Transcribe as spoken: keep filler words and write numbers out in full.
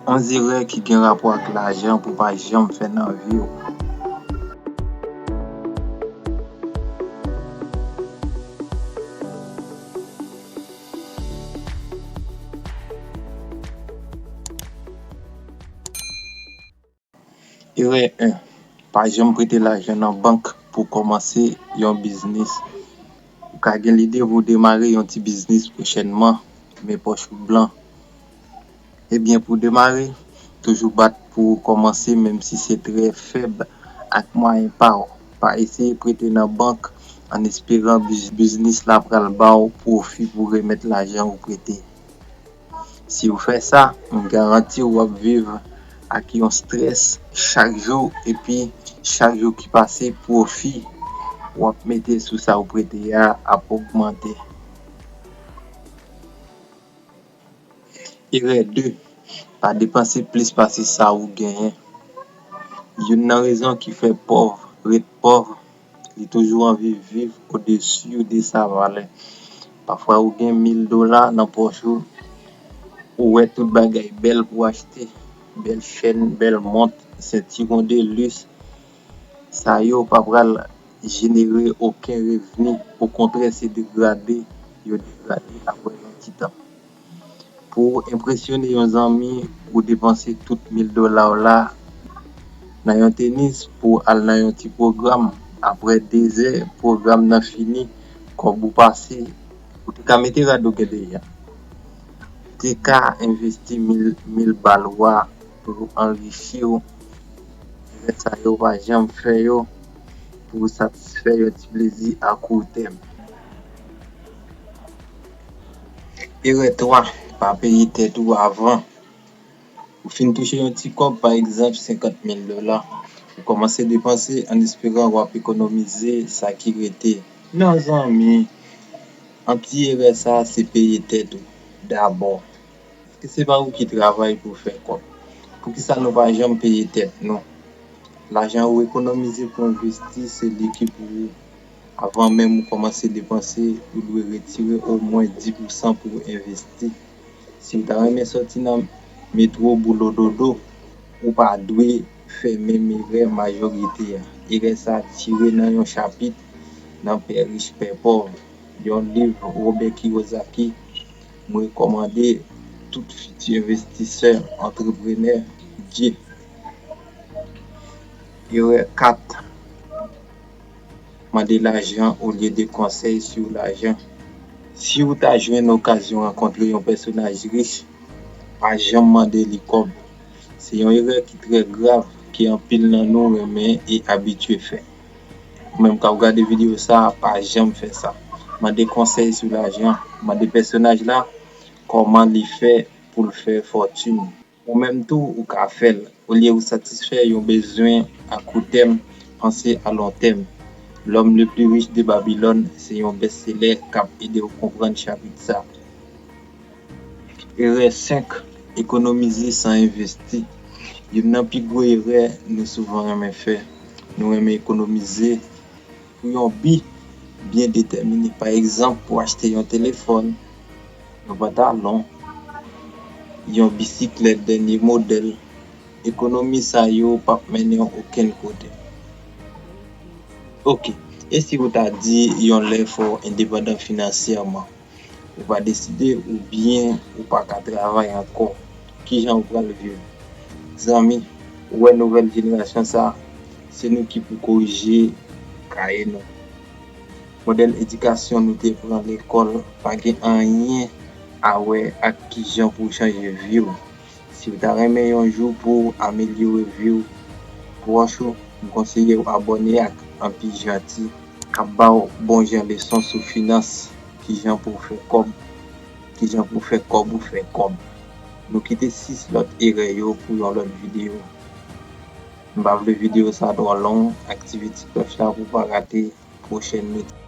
Onz erè ki gen rapò ak lajan pou w pa janm fè nan vi w. Erè en, pa janm prete lajan nan bank pou w kòmanse yon biznis. Ou ka gen lide pou w demare yon ti biznis pwochènman, men pòch ou blan. Ebyen, pou w demare, toujou bat pou w kòmanse, menm si se trè fèb ak mwayen pa w. Pa eseye prete nan bank an esperan biz-, biznis la pral ba w pwofi pou w remèt lajan ou prete. Si w fè sa, m garanti w w ap viv ak yon estrès chak jou, epi chak jou ki pase, pwofi w ap mete sou sa w prete a ap ogmante. Erè de, pa depanse plis pase sa ou genyen. Youn nan rezon ki fè pòv ret pòv, li toujou anvi viv odesi de sa valè. Pafwa ou gen mil dola nan pòch ou, ou wè tout bagay bèl pou achte, bèl chèn, bèl mont, sentiwon de lis. Sa yo pa pral jenere okenn revni, okontrè, se degrade yo degrade apre yon ti tan. Pou w enpresyone yon zanmi, ou depanse tout mil dola w la nan yon tenis pou w al nan yon ti pwogram. Apre de zè, pwogram nan fini, kòb ou pase, ou te ka mete rad ou gen deja. Ou te ka envesti mil, mil bal w a pou anrichi w. Erè sa yo pa janm fè yo pou satisfè yon ti plezi a kou tèm. Erè twa, pa peye tèt ou avan ou fin touche yon ti kòb, pa egzanp, senkant mil dola. Ou kòmanse depanse an esperan w ap ekonomize sa ki rete. Non, zanmi, anti erè sa a se peye tèt ou dabò. Èske se pa ou ki travay pou fè kòb? Poukisa nou pa janm peye tèt nou? Lajan ou ekonomize pou envesti, se li ki pou ou. Avan menm ou kòmanse depanse, ou dwe retire omwen dis pousan pou envesti. Si w ta renmen sòti nan metwo boulo dodo, ou pa dwe fè menm erè majorite a. Erè sa a tire nan yon chapit nan Pè Rich, Pè Pòv, yon liv Robert Kiyosaki. M rekòmande tout fiti envestisè, antreprenè, J. Erè kat, mande lajan olye de konsèy sou lajan. Si w ta jwenn okazyon rankontre yon pèsonaj rich, pa janm mande li kòb. Se yon erè ki trè grav ke anpil nan nou renmen e abitye fè. Ou menm k ap gade videyo sa a, pa janm fè sa. Mande konsèy sou lajan. Mande pèsonaj la kòman li fè pou l fè fòtin. Ou menm tou, ou ka fè l. Olye ou satisfè yon bezwen a kou tèm, panse a lon tèm. L'homme le plus riche de Babylone se yon bèstselè k ap ede w konprann chapit sa. Erè senk, ekonomize san envesti. Youn nan pi gwo erè nou souvan renmen fè, nou renmen ekonomize pou yon bi byen detèmine. Pa egzanp, pou achte yon telefòn, yon pantalon, yon bisiklèt dènye modèl. Ekonomi sa yo p ap mennen w okenn kote. Oke, e si w ta di yon lè fò w endepandan finansyèman? Ou pa deside oubyen ou pa ka travay ankò, kijan ou pral viv? Zanmi, ou wè nouvèl jenerasyon sa a, se nou ki pou korije kaye nou. Modèl edikasyon nou te pran lekòl pa gen anyen a wè ak kijan pou w chanje vi w. Si w ta renmen yon jou pou w amelyore vi w, pwòch ou, m konseye w abòne ak Anpi Janti, k ap ba w bon jan leson sou finans, kijan pou w fè kòb, kijan pou w fè kòb ou fè kòb. Nou kite sis lòt erè yo pou yon lòt videyo. M pa vle videyo sa twò long, aktive ti klòch la pou w pa rate pwochèn notifikasyon.